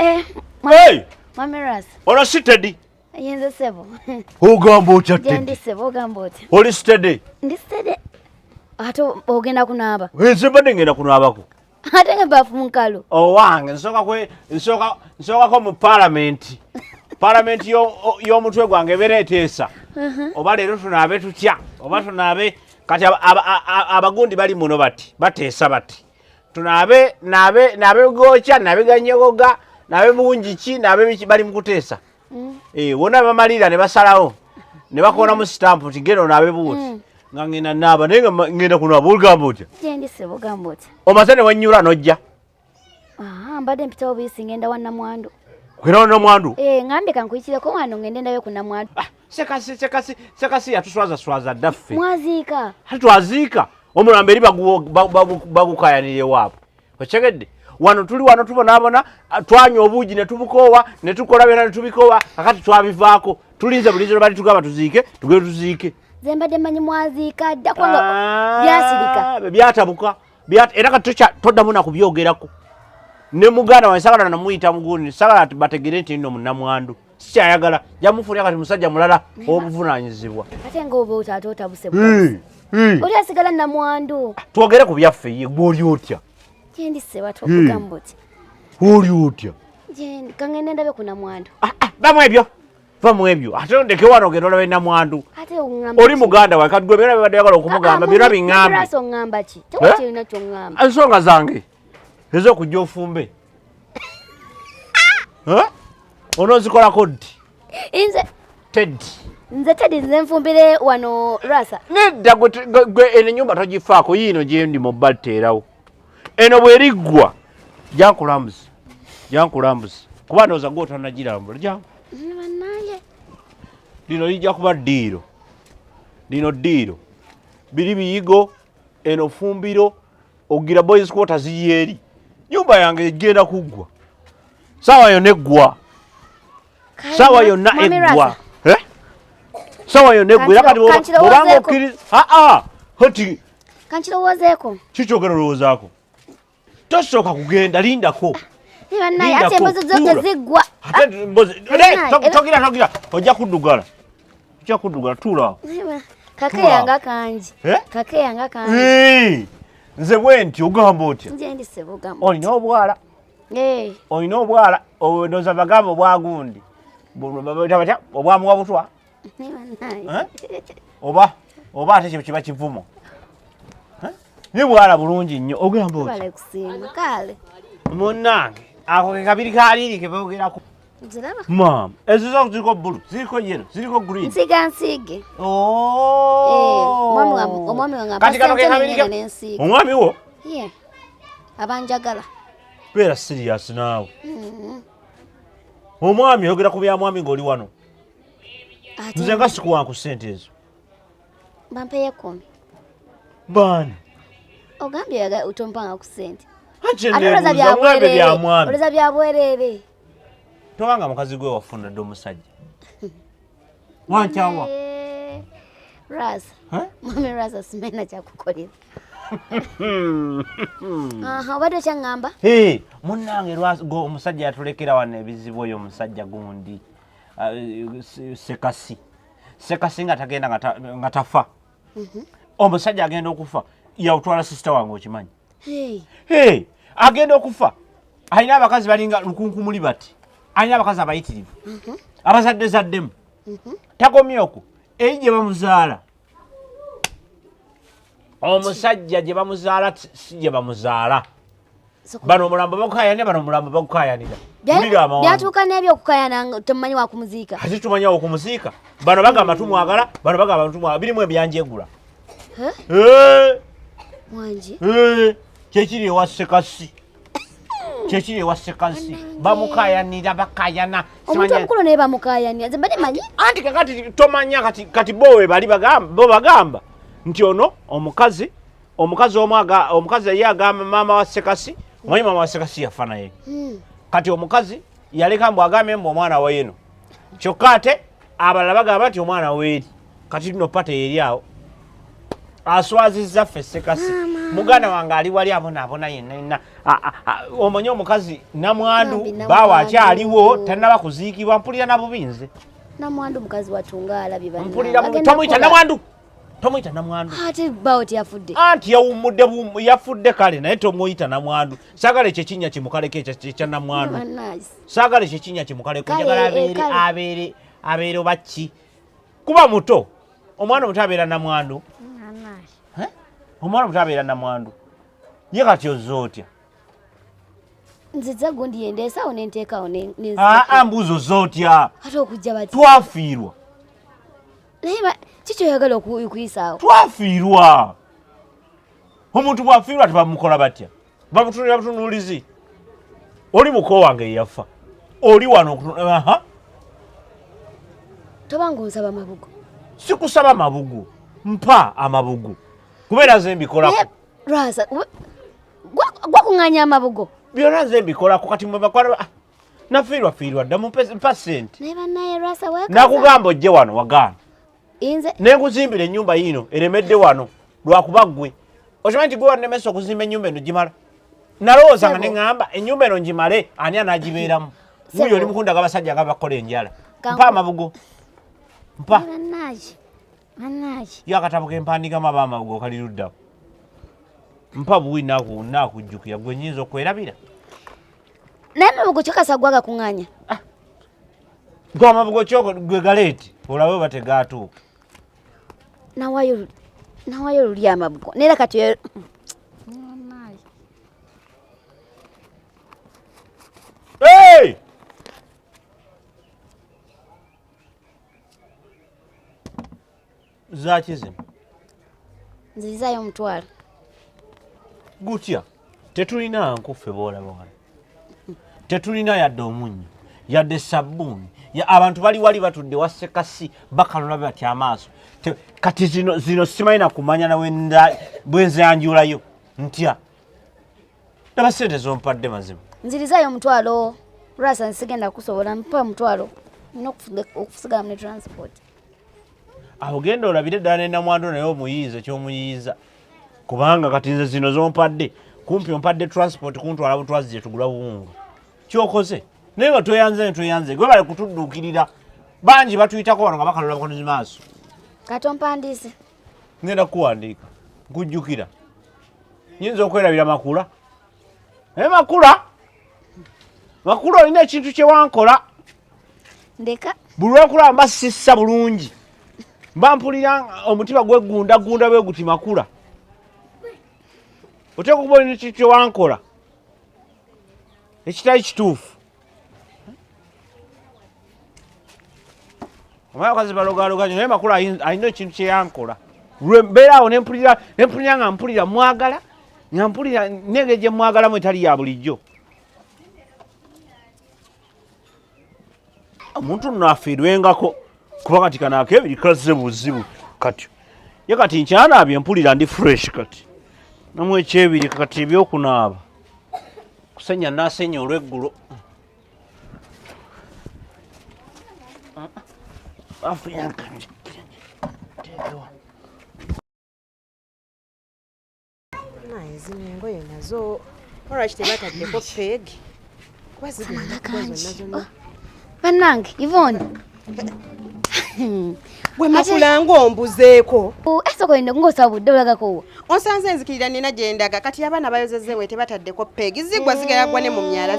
Eh, Hey! Mwami Ras, Ono si Teddy. Yenze sebo. Ogamba otya Gye ndi Teddy? sebo, ogamba otya? Oli steady? Ndi steady. Ate ogenda kunaaba. Nze mbadde ngenda kunaabako. Ate nga baafu mu nkalu. Owange nsooka kwe nsooka nsookako mu paalamenti. Paalamenti y'omutwe gwange ebeera eteesa. Oba leero tunaabe tutya? Oba tunaabe kati abagundi bali muno bati bateesa bati. Tunaabe naabe naabe gookya naabe ganyogoga naabe bungi ki naabe biki bali mu kuteesa. Eh, wonna bamalira ne basalawo ne bakoonamu sitampu nti genda onaabe buuti. Nga ngenda naaba naye nga ngenda kunaaba olugamba otya? Gye ndi sebo, ogamba otya? Omaze ne wennyula n'ojja. Ah, mbadde mpitawo buyisi ngenda wa Namwandu. Kwera wa Namwandu? Eh, ngambye kankuyikireko wano ngende ndayo ku Namwandu. Ah, Sekasi, Sekasi, Sekasi yatuswaza swaza dda ffe. Mwaziika. Ate twaziika. Omulambo eri bagukayanira ewaabwe. Okitegedde? Wano tuli wano tubonaabona, twanywa obuugi ne tubukoowa, ne tukola byonna ne tubikoowa, kakati twabivaako. Tulinze bulinzi lwe balitugamba tuziike, tugende tuziike. Nze mbadde mmanyi mwaziika dda kubanga Ah, byasirika. Byatabuka. Era kati toddamu na kubyogerako. Ne muganda wange sagala namuyita mugundi, sagala bategere nti nno munnamwandu. Sikyayagala, jamufunira kati musajja mulala obuvunaanyizibwa. Ate ng'oba ate otabuse butabuse. Oli asigala namwandu. Twogere ku byaffe ye, gwe oli otya? Gye ndi ssebo, ate okugamba otya? Oli otya? Gye ndi, kangende ndabe ku namwandu. Ah, ah, va mu ebyo. Va mu ebyo. Ate ondeke wano ogende olabe namwandu. Ate oŋŋamba Oli ki? muganda wange, kati gwe byonna bibadde oyagala okumugamba, Ah, ah, byonna mummy, biŋŋambe. Lwaki oŋŋamba ki? Tewali Eh? kirina ky'oŋŋamba. Ensonga zange ez'okujja ofumbe. Eh? Onoozikolako ddi? Nze Teddy. Nze Teddy, nze nfumbire wano Rasa. Nedda, gwe eno ennyumba togifaako, yiino gye ndi mu bbatteerawo. Eno bw'eriggwa, jankulambuze, jankulambuze. Kuba ndowooza gwe otannagirambula, jangu. Bannange. Lino lijja kuba ddiiro. Lino ddiiro. Biri biyigo, eno ffumbiro, ogira boys quarters yeeri. Nyumba yange egenda kuggwa. Saawa yonna eggwa. Saawa yonna Mwami eggwa. Rasa. Eh? Saawa yonna eggwa. Era kati Kankirowoozeeko. bw'obanga okkiriza, aa, hoti. Kankirowoozeeko. Ki ky'ogenda olowoozaako? Tosooka kugenda, lindako. Naye bannange, ate Lindako, emboozi zo tuula. teziggwa. Ate emboozi, Bannange, ne, togira, togira. Ojja kuddugala. Ojja kuddugala, tuula awo. Kakeya nga kangi. Eh? Kakeya nga kangi. Eh, nze bwe nti ogamba otya? Nze ndi ssebo, ogamba Olina otya? obwala. Eh. Olina obwala, ndowooza bagamba obwagundi. Bayita batya? Obwamuwa butwa? Naye bannange. Eh? Oba, oba ate kyo kiba kivumo. Eh? Ni bwala bulungi nnyo, ogamba otya? Bale kusiima, kale. Munnange, ako ke kabiri ka liiri ke boogerako. Nziraba. Maama, ezo zo ziriko bbulu, ziriko yellow, ziriko green. Nsiiga nsiige. Oh. Eh, omwami wange Kati kano ke ampa kabiri sente ke nengenda nensiiga. Omwami wo? Yeah. Abanjagala. Beera serious naawe. Omwami oyogera ku bya mwami ng'oli wano. Ate Nze nga sikuwa ku ssente ezo. Bampeyo 10. Baani? Ogambye otompanga ku ssente. Ate Ate neebuuza, olowooza bya omwami bya bwereere. mwami. Olowooza bya bwereere. Tobanga mukazi gwe wafuna dda omusajja. Wankyawa. Eh, Rasa. Eh? Mwami Rasa simanyi kyakukolera. Aha, obadde okyaŋŋamba? Hey, munnange go omusajja yatulekera wano ebizibu oyo omusajja gundi. Sekasi. Sekasi nga tagenda nga tafa. Omusajja agenda okufa yawutwala sister wange okimanyi. Hey. Hey, agenda okufa. Alina abakazi balinga lukunkumuli bati. Alina abakazi abayitirivu. Abazadde zaddemu. Takomye okwo. Eri gye bamuzaala. Omusajja gye bamuzaala si gye bamuzaala. Bano omulambo bagukayanira, bano omulambo bagukayanira. Wulira amawanga. Byatuuka n'ebyokukayana nga temumanyi wa kumuziika. Ate tumanyi awo kumuziika. Bano bagamba tumwagala, bano bagamba tumwagala. Birimu ebyanjegula. Eh? Eh! Wangi? Eh! Kyekiri ewa Sekasi. Kyekiri ewa Sekasi. Bamukayanira, bakayana. Omuntu Simanya- omukulu naye bamukayanira. Nze mbadde manyi. Anti kakati tomanya kati bo we bali bagamba, bo bagamba nti ono omukazi, omukazi omu aga, omukazi ye agamba maama wa Sekasi, omanyi maama wa Sekasi yafa naye. Kati omukazi yaleka mbu agambye mbu omwana wa eno. Kyokka ate abalala bagamba nti omwana weeri. Kati nno pate eri awo. Aswazizza ffe Sekasi. Maama. Muganda wange ali wali abonaabona yenna yenna. Omanyi omukazi namwandu baawe akyaliwo tannaba kuziikibwa, mpulira na bubi nze. Namwandu mukazi wattu nga alabye bannange. Mpulira bubi. Tomuyita namwandu. Tomuyita namwandu. Ate bbaawo teyafudde. Anti yawummudde yafudde kale naye tomuyita namwandu. Saagala ekyo ekinnya kimukaleko ekya namwandu. Saagala ekyo ekinnya kimukaleko. Njagala abeere abeere abeere oba ki. Kuba muto. Omwana omuto abeera namwandu. Omwana omuto abeera namwandu. Ye kati ozze otya? Nziza gundi yendeesawo nenteekawo. Aa mbuuza ozze otya? Ate okujja bati. Twafiirwa. Naye kiki oyagala okuyisaawo? Twafiirwa. Omuntu bw'afiirwa tebamukola batya? Bamutunulira butunuulizi. Oli muko wange yeyafa. Oli wano aha. Toba ng'onsaba mabugo. Sikusaba mabugo. Mpa amabugo. Kubeera nze mbikolako. Lwasa, gwakuŋŋaanya amabugo. Byonna nze mbikolako kati mwe bakwala nafiirwa fiirwa dda mpa ssente. Naye bannaye Lwasa weekaza. Nakugamba ojje wano wagaana. Nze Nenkuzimbira ennyumba yiino eremedde wano lwakuba ggwe. Okimanyi nti gwe wannemesa okuzimba ennyumba eno gimala. Nalowooza nga ne ŋŋamba ennyumba eno ngimale ani anaagibeeramu. Wuuyo oli mukundaga abasajja nga bakola enjala. Mpa amabugo. Mpa. Bannaye. Bannaye. Ye akatabo ke mpandiikamu aba amabugo kali ludda. Mpa buwi naakujjukira gwe nnyinza okwerabira. Naye amabugo kyokasa gwe agakuŋŋaanya. Gwe amabugo kyoko gwe galeeti olabe oba tegaatuuka. Nawayo luli amabugo neera kati Hey! Zaaki zino? Nzizaayo omutwalo. Gutya? Tetulina nku ffe bw'olaba wano. Tetulina yadde omunnyo, yadde sabbuuni. Abantu bali wali batudde wa ssekasi bakanula bati amaaso. Kati zino simanyi na kumanya na bwe nzanjulayo ntya. Ndaba ssente z'ompadde mazima. Nzirizaayo omutwalo. Lwasa nsigenda kusobola, mpa omutwalo. Nina okusigala mu transport. Awo genda olabire ddala ne namwandu naye omuyiize ky'omuyiiza. Kubanga kati nze zino z'ompadde, kumpi ompadde transport kuntwala butwazi gye tugula buwunga. Ky'okoze. Naye nga tweyanze ne tweyanze, gwe bale kutudduukirira. Bangi batuyitako wano nga bakanula bukanuzi maaso. Kati ompandiise. Ngenda kukuwandiika, nkujjukira. Nnyinza okwerabira Makula. Naye Makula, Makula olina ekintu kye wankola. Ndeka. Buli lwenkulaba mba sissa bulungi. Mba mpulira omutima gwegundagunda bwe guti Makula. Oteekwa okuba olina ekintu kye wankola. Ekitali kituufu. Omanyi abakazi balogaloga nnyo, naye Makula alina ekintu kye yankola. Lwe mbeera awo ne mpulira nga mpulira mwagala, nga mpulira n'engeri gye mwagalamu etali ya bulijjo. Omuntu nno afiirwengako kuba kati kano akebiri kazze buzibu kati. Ye kati nkyanaabye mpulira ndi fresh kati. Namu ekyebiri kati ebyokunaaba. Kusenya naasenya olw'eggulo. Naye zino engoye nazo olwaki tebataddeko peegi? Kuba zigenda kuba zonna zonna. Bannange, Yvonne. Gwe Makula ng'ombuzeeko. Esoko eno ng'osaba budde olagako wa? Onsanze nzikirira nina gye ndaga kati abaana bayozezza engoye tebataddeko peegi zigwa zigenda gwa ne mu myala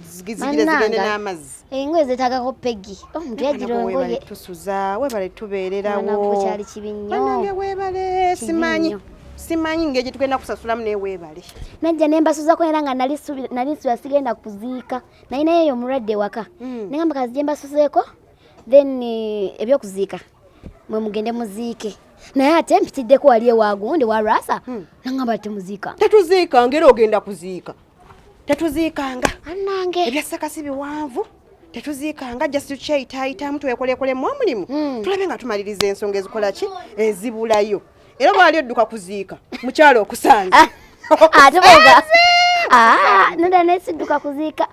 zigire zigende n'amazzi. Engoye zeetaagako pegi. Omuntu yagira engoye. Webale tusuza, webale tubeererawo. Mwana kyali kibi nnyo. Bannange webale simanyi. Simanyi ngeri gye tugenda kusasulamu naye weebale. Najja ne mbasuzako era nga nali nsuubira sigenda kuziika. Naye naye eyo omulwadde ewaka. Ne ngamba kazi gye mbasuzeeko then ebyokuziika mwe mugende muziike. Naye ate mpitiddeko wali ewa gundi wa Lwasa. Nangamba temuziika. Tetuziikanga era ogenda kuziika. Tetuziikanga. Annange. Ebya ssekasi biwanvu. Tetuziikanga just tukyeyitaayitaamu twekolekolemu omulimu. Tulabe nga tumaliriza ensonga ezikola ki ezibulayo. Era bw'ali odduka kuziika mukyalo okusanze. Ate bwoga. Neda naye sidduka kuziika.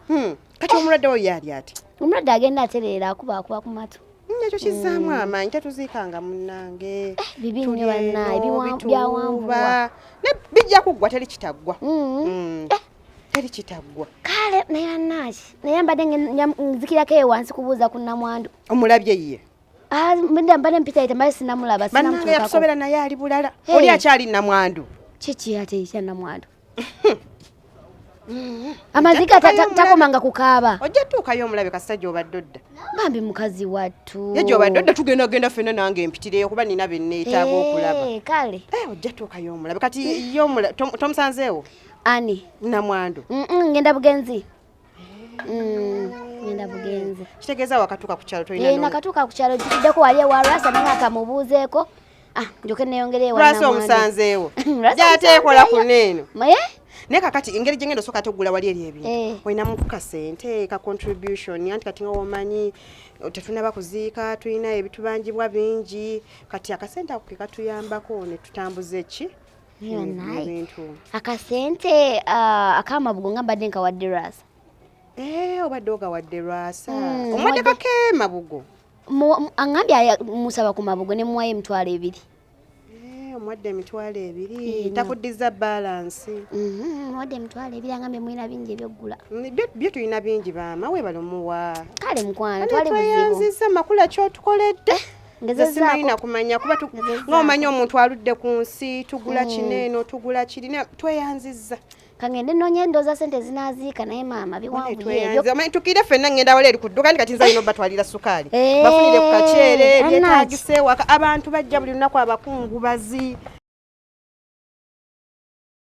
Kati omulwadde wo ye ali ati? Omulwadde agenda atereera akuba akuba ku matu. Ekyo kizzaamu amaanyi. Tetuziikanga, munnange. Bibi Tuli nnyo bannaye, eno, byawanvuwa. bituuba. Ne bijja kuggwa, teri kitaggwa. Teri kitaggwa. Kale naye bannaki, naye mbadde nzikirako eyo wansi kubuuza ku namwandu. Omulabye ye? Ah, mbadde mpita mbadde sinamulaba. Bannange, Sinamutuukako. Yatusobera naye ali bulala. Hey. Oli akyali namwandu. Kiki ate ekya namwandu? Amaziga takomanga kukaaba. Ojja tuukayo omulabe, kasita gy'obadde odda. Bambi mukazi wattu. Ye gy'obadde odda, tugenda genda ffenna, nange mpitireyo kuba nina be neetaaga okulaba. Eh, kale. Eh, ojja tuukayo omulabe. Kati ye tomusanzeewo? Ani? Namwandu. Ngenda bugenzi. Ngenda bugenzi. Kitegeeza wakatuuka ku kyalo, tolina Eh, nakatuuka ku kyalo, jjukiddeko wali ewa Lwasa, nange akamubuuzeeko. Ah, njoke neyongere ewa Lwasi namwandu. omusanzeewo? Lwasa Gyateekola omusanzeeyo. kuno eno. Maye? Naye kakati engeri gye ngenda osooka ate okugula wali eri ebintu, olinamu ku kasente ka contribution, anti kati nga womanyi tetunaba kuziika, tulina ebitubanjibwa bingi. Kati akasente ako ke katuyambako ne tutambuza eki Naye naye. ebintu. Akasente, ah, ak'amabugo nga mbadde nkawadde Lwasa. Eh, obadde ogawadde Lwasa? Omuwadde Muwadde. kake mabugo? Aŋŋambye musaba ku mabugo, ne muwayo 20,000. Eh, omuwadde 20,000? Eh, Takuddiza balance? Muwadde 20,000, aŋŋambye mulina bingi ebyoggula. Byo tulina bingi, baama weebale omuwa. Kale mukwano, Ate twali buzibu. tweyanzizza makula kyotukoledde. Nze Ngezezzaako. simanyi nakumanya kuba Ngezezzaako. ng'omanyi omuntu aludde ku nsi, tugula kino eno, tugula kirina. Tweyanzizza. Kangende noonye ndooza sente zinaaziika, naye maama biwanvu ebyo. Tweyanzizza. Omanyi tukiire ffenna, ngenda wala eri ku dduka, ndi kati nze alina obatwalira sukaali, Eh, bafunire ku kaceere annaki. byetaagisa ewaka. Abantu bajja buli lunaku, abakungubazi.